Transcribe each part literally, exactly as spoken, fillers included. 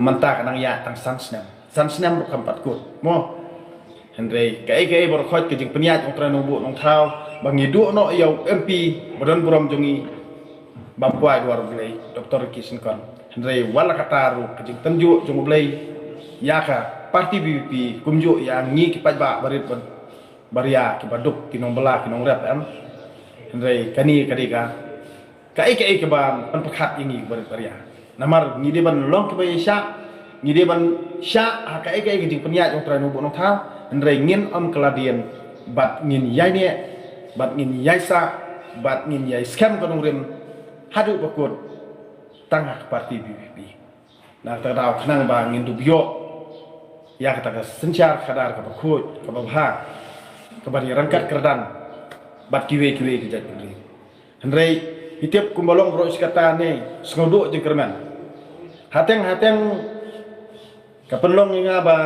Mynta ka nang ïaid tang san snem. San snem ruh kam pat kut. Mo. Hynrei kaei kaei baroh khoit ka jingpynïaid U Trai Nongbuh Nongthaw ba ngi duh noh ïa u M P ba don burom jong ngi, bam kwai dwar U Blei, Doctor Ricky Syngkon. Hynrei wat la katta ruh ka jingtynjuh jong U Blei ïa ka parti V P P kumjuh ïa ngi ki paidbah barit ban baria, ki baduk, ki nongbylla, ki nongrep, em. Hynrei kane ka dei ka kaei kaei kaba pynpyrkhat ïa ngi barit baria. Namar ngi dei ban long kiba ïaishah, ngi dei ban shah ha kaei kaei ka jingpynïaid U Trai Nongbuh Nongthaw, hynrei ngin ym kylla dien bad ngin ïaineh bad ngin ïaisah bad ngin ïaiskhem ka nongrim haduh ba kut tang ha ka parti V P P. Na kata ka daw khnang ba ngin dup ïoh ïa kata ka synshar khadar kaba khuid, kaba bha, kaba ïaryngkat kyrdan bad kiwei kiwei ki jaitbynriew. Hynrei phi tip kumba long baroh shi katta ne sngewdon jingkyrmen. Hateng hateng ka pynlong ïa nga ba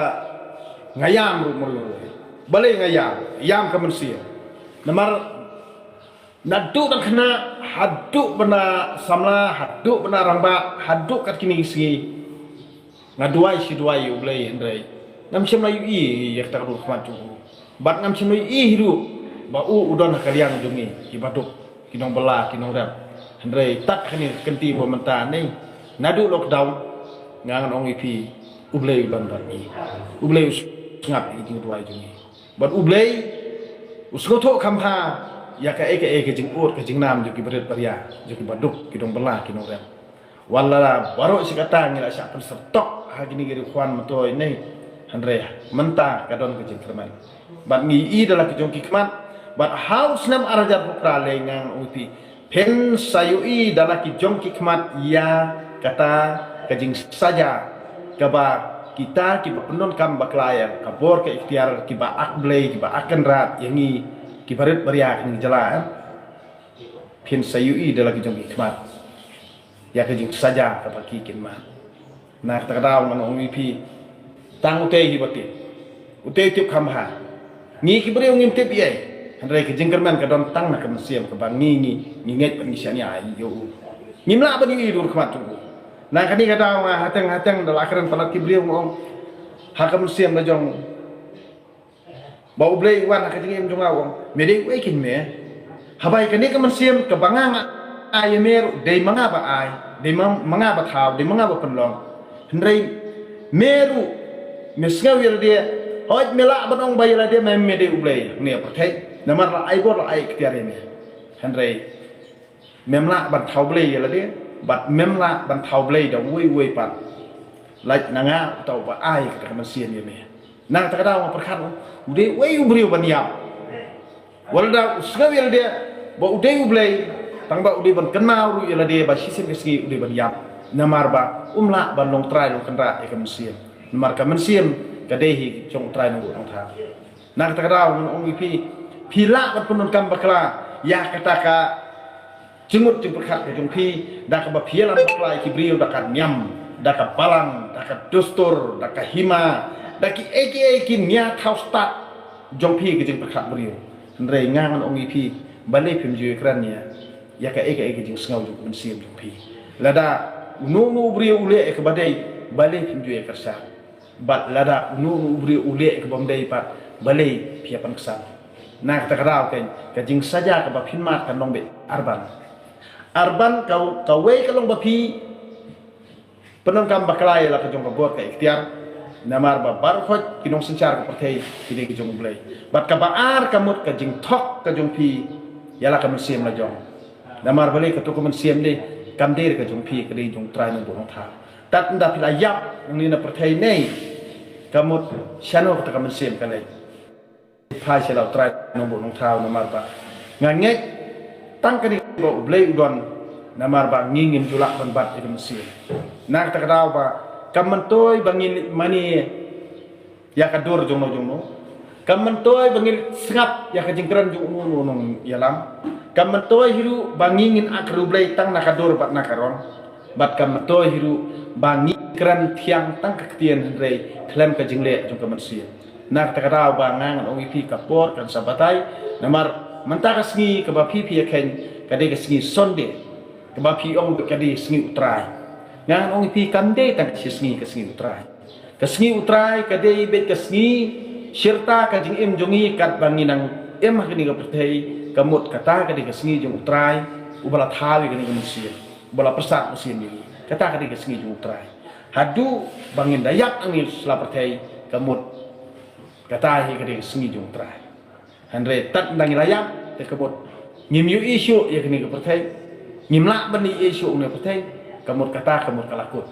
nga ïam ruh mriew ruh. Balei nga ïam? Ïam ka mynsiem. Namar naduh dang khynnah haduh ba nga samla, haduh ba nga rangbah, haduh kat kine ki sngi nga duwai shi duwai ïa U Blei, hynrei ngam shym la ïohi ïa kata ka dur khmat jong u. Bad ngam shym la ïohi hi ruh ba u u don ha ka liang jong ngi ki baduk, ki nongbylla, ki nongrep. Hynrei tad kane ka kynti ba mynta ne naduh lockdown nga ngan ong ïa phi, U Blei u don bad ngi. U Blei u sngap ïa ki jingduwai jong ngi. Bad U Blei u sngewthuh kham bha ïa kaei kaei ka jingud ka jingnam jong ki barit baria, jong ki baduk, ki nongbylla, ki nongrep. Wat la baroh shi katta ngi la shah pynsyrtok ha kine ki riewkhwan myntoi ne, hynrei mynta ka don ka jingkyrmen. Bad ngi ïohi da la ki jong ki khmat bad ha u snem ar hajar arphew phra lei nga ngan ong ïa phi, phin sa ïohi da la ki jong ki khmat ïa kata ka jingsaja kaba kita kiba pyndonkam bakla ïa ka bor ka iktiar, kiba ak Blei, kiba ak Kynrad ïa ngi ki barit baria ka jylla, eh. Phin sa ïohi da la ki jong ki khmat ïa ka jingsaja kaba ki kin mad. Na kata ka daw ngan ong ïa phi, tang utei hi ba tip, utei tip kham bha. Ngi ki briew ngim tip ei ei, hynrei ka jingkyrmen ka don tang na ka mynsiem kaba ngi ngi ngi ngeit bad ngi shaniah ïa u. Ngim lah ban ïohi dur khmat jong u. Na kane ka daw nga hateng hateng da la kren palat ki briew nga ong ha ka mynsiem la jong ba U Blei u wan ha ka jingim jong nga u ong, me dei uei kein me? Haba ïa kane ka mynsiem kaba nga nga ai ïa me ruh dei ma nga ba ai, dei ma, ma nga ba thaw, dei ma nga ba pynlong. Hynrei me ruh me sngew ïa lade, hooid me lah ban ong ba ïa lade me, me dei U Blei ha kane ka pyrthei. Namar la ai bor, la ai iktiar ïa me. Hynrei mem lah ban thaw Blei ïa lade bad mem lah ban thaw Blei da uwei uwei pat. Lait na nga uta uba ai kata ka mynsiem ïa me. Na kata ka daw nga pyrkhat, u dei uei u briew ban ïap? Wat la da u sngew ïa lade ba u dei U Blei, tangba u dei ban kynmaw ruh ïa lade ba shisien ka sngi u dei ban ïap. Namar ba um lah ban long trai long kynrad ïa ka mynsiem. Namar ka mynsiem ka dei hi jong U Trai Nongbuh Nongthaw. Na kata ka daw ngan ong ïa phi, phi lah ban pyndonkam bakla ïa kata ka jingmut jingpyrkhat ka jong phi da kaba phi ïalam bakla ïa ki briew da ka niam, da ka balang, da ka dustur, da ka hima, da kiei kiei ki nia thaw stad jong phi ka jingpyrkhat briew. Hynrei nga ngan ong ïa phi, balei phim ju ïakren ïa ïa kaei kaei ka jingsngew jong ka mynsiem jong phi? Lada uno uno u briew u leh ïa kaba dei, balei phim ju ïakren sha? Bad lada uno uno u briew u leh ïa kaba ym dei pat, balei phi ïa pynksan? Na kata ka daw keiñ ka jingsaja kaba phin mad kan long beit arban. Arban ka, kawei ka long ba phi pyndonkam bakla ïa la ka jong ka bor ka iktiar. Namar ba baroh khoit ki nongsynshar ka pyrthei ki dei ki jong U Blei. Bad kaba ar ka mut ka jingthok ka jong phi ïa la ka mynsiem la jong. Namar balei? Kato ka mynsiem dei kam dei ka jong phi, ka dei jong U Trai Nongbuh Nongthaw. Tad ynda phi la ïap nangne na pyrthei ne, ka mut shano kata ka mynsiem ka leit? Phai sha la U Trai Nongbuh Nongthaw namar ba nga ngeit tang kane ba U Blei u don, namar ba ngi ngim ju lah ban bat ïa ka mynsiem. Na kata ka daw ba kam myntoi ba ngin mane ïa ka dur jong no jong no. Kam myntoi ba ngin sngap ïa ka jingkren jong uno uno u nongïalam. Kam myntoi hi ruh ba ngi ngin ïakynduh U Blei tang na ka dur bad na ka rong. Bad kam myntoi hi ruh ba ngi kren thiang tang ka ktien, hynrei khlem ka jingleh jong ka mynsiem. Na kata ka daw ba nga ngan ong ïa phi, ka por kan sa batai. Namar mynta ka sngi kaba phi phi ïa kheiñ ka dei ka sngi Sunday, kaba phi ong ka dei sngi U Trai. Ngan ong ïa phi kam dei tang shi sngi ka sngi U Trai. Ka sngi U Trai ka dei beit ka sngi shirta ka jingim jong ngi katba ngi nang im ha kane ka pyrthei, ka mut kata ka dei ka sngi jong U Trai uba la thaw ïa kane ka mynsiem, uba la pyrsad mynsiem ïa ngi. Kata ka dei ka sngi jong U Trai. Haduh ba ngin da ïap hangne sha la pyrthei, ka mut kata hi ka dei ka sngi jong U Trai. Hynrei tad nda ngi la ïap te ka mut ngim ïohi shuh ïa kane ka pyrthei, ngim lah ban ïohi shuh ïa kane ka pyrthei, ka mut kata ka mut ka la kut.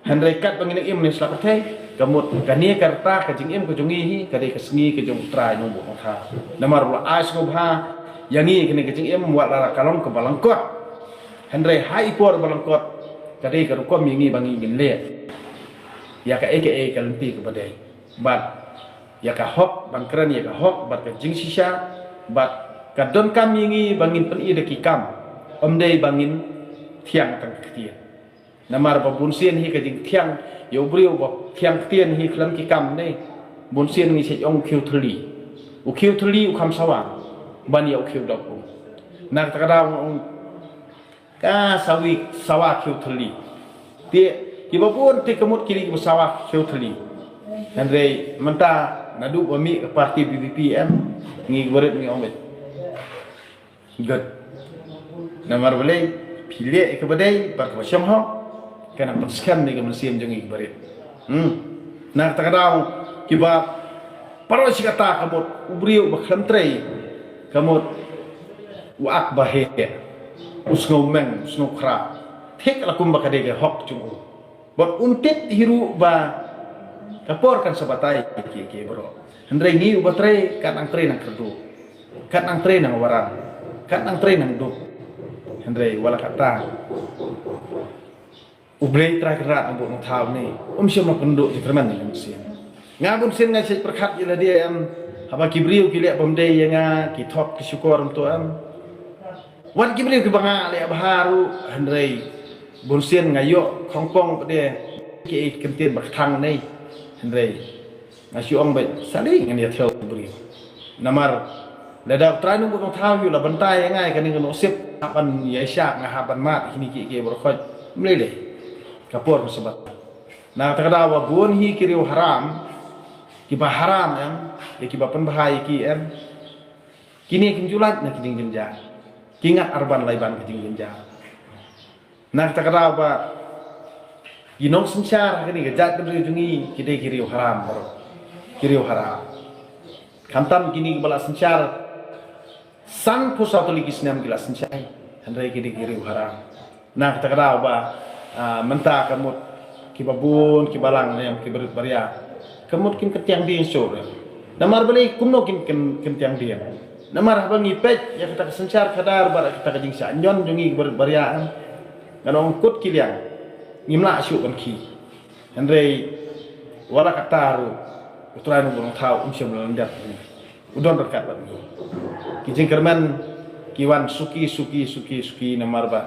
Hynrei katba ngi nang im hangne sha la pyrthei, ka mut kane ka rta ka jingim ka jong ngi hi ka dei ka sngi ka jong U Trai Nongbuh Nongthaw. Namar u la ai sngewbha ïa ngi kane ka jingim wat la ka long kaba lyngkot. Hynrei ha i por ba lyngkot ka dei ka rukom ïa ngi ba ngi ngin leh ïa kaei kaei ka lynti kaba dei. Bad ïa ka hok, ban kren ïa ka hok bad ka jingshisha, bad ka donkam ïa ngi ba ngin pyni da ki kam, ym dei ba ngin thiang tang ka ktien. Namar ba bun sien hi ka jingthiang ïa u briew ba thiang ktien hi khlem ki kam ne. Bun sien ngi shu ong u khiew thylli. U khiew thylli u kham sawa ban ïa u khiew dok u. Na kata ka daw nga ong ka sawi sawa khiew thylli. Te kiba bun te ka mut ki dei kiba sawa khiew thylli. Hynrei mynta naduh ba mih ka parti B B P em, ngi barit ngi ong beit. Good. Namar balei, phi leh ïa kaba dei bad kaba shong hok, ka nang pynskhem ïa ka mynsiem jong ngi barit. Hmm. Na kata ka daw kiba baroh shi katta ka mut u briew ba khlem trei, ka mut u ak ba heh, u sngew meng, u sngew khraw. Thik la kumba ka dei ka hok jong u. Bad un tip hi ruh ba ka por kan sa batai ki ki bro. Hynrei ngi uba trei, kat nang trei nang kyrduh, kat nang trei nang waram, kat nang trei nang duk. Hynrei wat la katta, U Blei Trai Kynrad Nongbuh Nongthaw ne um shym la pynduh jingkyrmen ïa ka mynsiem. Nga bun sien nga shait pyrkhat ïa lade em, haba ki briew ki leh bym dei ïa nga, ki thok ki shukor em to em. Wat ki briew kiba nga leh bha ruh, hynrei bun sien nga ïoh khongpong pat de ki kyntien ba kthang ne. Hynrei nga shu ong beit, sali ngan ïa thew briew. Namar lada U Trai Nongbuh Nongthaw u la bynta ïa nga ïa kane ka nusip, hap ban ïa shah, nga hap ban mad kine ki ki baroh khoit. Ym lei lei. Ka por ka sabat. Na kata ka daw ba bun hi ki riew haram, kiba haram em, ïa kiba pynbha ïa ki em. Kine kim ju lait na ki jingjynjar. Ki ngat arban laiban ki jingjynjar. Na kata ka daw ba ki nongsynshar ha kane ka jaitbynriew jong ngi ki dei ki riew haram baroh. Ki riew haram. Khamtam kine kiba la synshar sanphew saw tylli ki snem ki la synshar. Hynrei ki dei ki riew haram. Na kata ka daw ba, ah, mynta ka mut kiba bun, kiba lang ne, kiba rit baria, ka mut kim kyntiang dieng shuh. Namar balei kumno kim kyn-, kyntiang dieng? Namar haba ngi peit ïa kata ka synshar khadar bad kata ka jingshah ñion jong ngi kiba rit baria, ngan ong kut ki liang, ngim lah shuh ban khie. Hynrei wat la katta ruh, U Trai Nongbuh Nongthaw um shym la lyndet. U don ryngkat bad ngi. Ki jingkyrmen ki wan suki, suki, suki, suki namar ba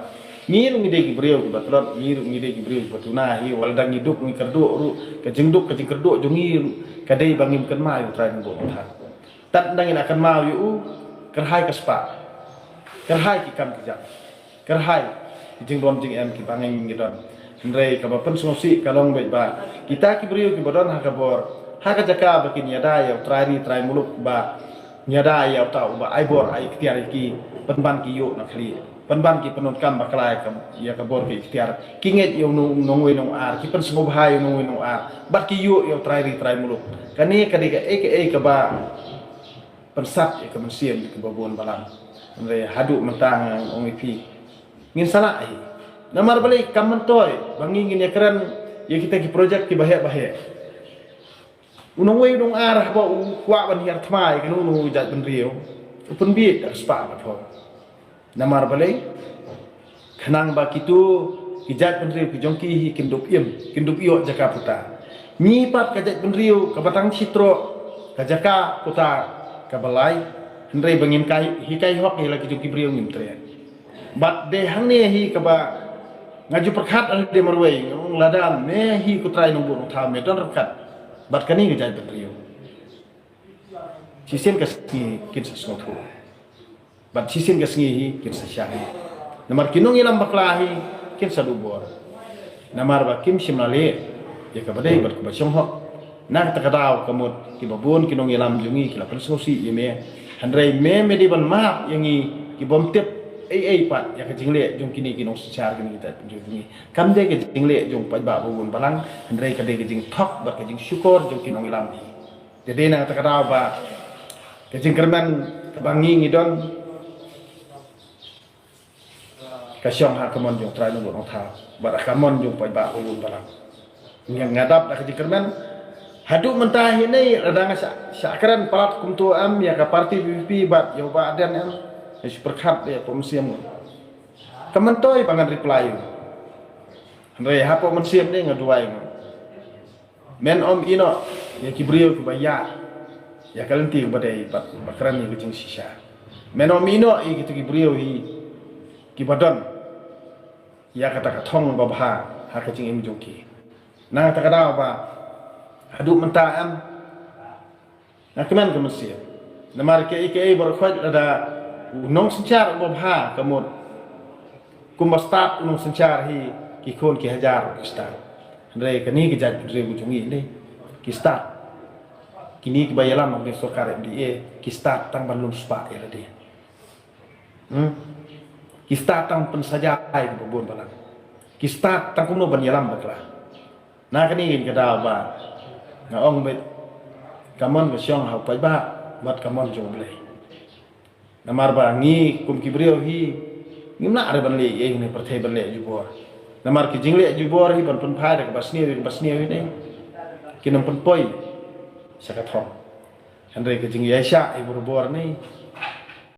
ngi ruh ngi dei ki briew kiba tlot, ngi ruh ngi dei ki briew kiba tuna hi, wat la dang ngi duk ngi kyrduh ruh, ka jingduk ka jingkyrduh jong ngi ruh ka dei ba ngim kynmaw ïa U Trai Nongbuh Nongthaw. Tad nda ngi la kynmaw ïa u, kyrhai ka spah, kyrhai ki kam ki jam. Kyrhai ki jingdon jingem kiba ngi ngi don. Hynrei kaba pynsngewsih ka long beit ba kita ki briew kiba don ha ka bor, ha ka jaka ba kin ïada ïa U Trai ri Trai muluk, ba ïada ïa uta uba ai bor ai iktiar ïa ki, pynban ki ïuh na khlieh, pynban ki pyndonkam bakla ïa ka, ïa ka bor ka iktiar. Ki ngeit ïa u nong, nongwei nongar, ki pynsngewbha ïa u nongwei nongar, bad ki ïuh ïa U Trai ri Trai muluk. Kane ka dei kaei kaei kaba pynsat ïa ka mynsiem ïa kiba bun balang. Hynrei haduh mynta nga ong ïa phi, ngin sa lah hi. Namar balei? Kam myntoi ba ngi ngin ïakren ïa kita ki projek kiba heh ba heh. U nongwei u nongar haba u kwah ban hiar thma ïa kano kano ka jaitbynriew, u pynbieit da ka spah ka thong. Namar balei? Khnang ba kito ki jaitbynriew ki jong ki hi kin dup im, kin dup ïoh jaka puta. Ngi pat ka jaitbynriew kaba tang shi troh ka jaka puta kaba lai, hynrei ba ngim kai, hikai hok ïa la ki jong ki briew ngim treh. Bad dei hangne hi kaba nga ju pyrkhat ha lade marwei, nga ong lada me hi ko Trai Nongbuh Nongthaw me don ryngkat bad kane ka jaitbynriew, shisien ka sngi kin sa sngewthuh. Bad shisien ka sngi hi kin sa shah hi. Namar ki nongïalam bakla hi kin sa duh bor. Namar ba kim shym la leh ïa kaba dei bad kaba shong hok. Na kata ka daw ka mut kiba bun ki nongïalam jong ngi ki la pynsngewsih ïa me. Hynrei me me dei ban map ïa ngi ki bym tip ei ei pat ïa ka jingleh jong kine ki nongsynshar kine kita jong ngi. Kam dei ka jingleh jong paidbah ba bun balang, hynrei ka dei ka jingthok bad ka jingshukor jong ki nongïalam hi. Te dei na kata ka daw ba ka jingkyrmen kaba ngi ngi don ka shong ha ka mon jong Trai Nongbuh Nongthaw bad ha ka mon jong paidbah ba bun balang. Nga, nga dap da ka jingkyrmen. Haduh mynta hi ne lada nga shah, shah kren palat kumto em ïa ka parti VPP bad ïa u Bah Ardent em, nga shu pyrkhat ïa u Bah Mynsiem. Ka myntoi ba ngan reply u. Hynrei hapoh Mynsiem ne nga duwai nga. Men ym ïehnoh ïa ki briew kiba ïa ïa ka lynti kaba dei bad ba kren ïa ka jingshisha. Men ym ïehnoh ïa kita ki briew hi kiba don ïa kata ka thong babha ha ka jingim jong ki. Na kata ka daw ba haduh mynta em nga kmen ka mynsiem. Namar kaei kaei baroh khoit lada u nongsynshar uba bha ka mut kumba stad u nongsynshar hi ki khun ki hajar ki stad. Hynrei kane ka jaitbynriew ka jong ngi ne ki stad. Kine kiba ïalam ha ka sorkar MDA ki stad tang ban lum spah ïa lade. Hmm? Ki stad tang pynsaja ïa kiba bun balang. Ki stad tang kumno ban ïalam bakla. Na kane ka daw ba nga ong beit ka mon ka shong ha u paidbah bad ka mon jong U Blei. Namar ba ngi kum ki briew hi ngim lah re ban leh ïa ine pyrthei ban leh jubor. Namar ki jingleh jubor hi ban pynphai da kaba sniew ïa kaba sniew hi ne kin ym pynpoi sha ka thong. Hynrei ka jingïaishah ïa barabor ne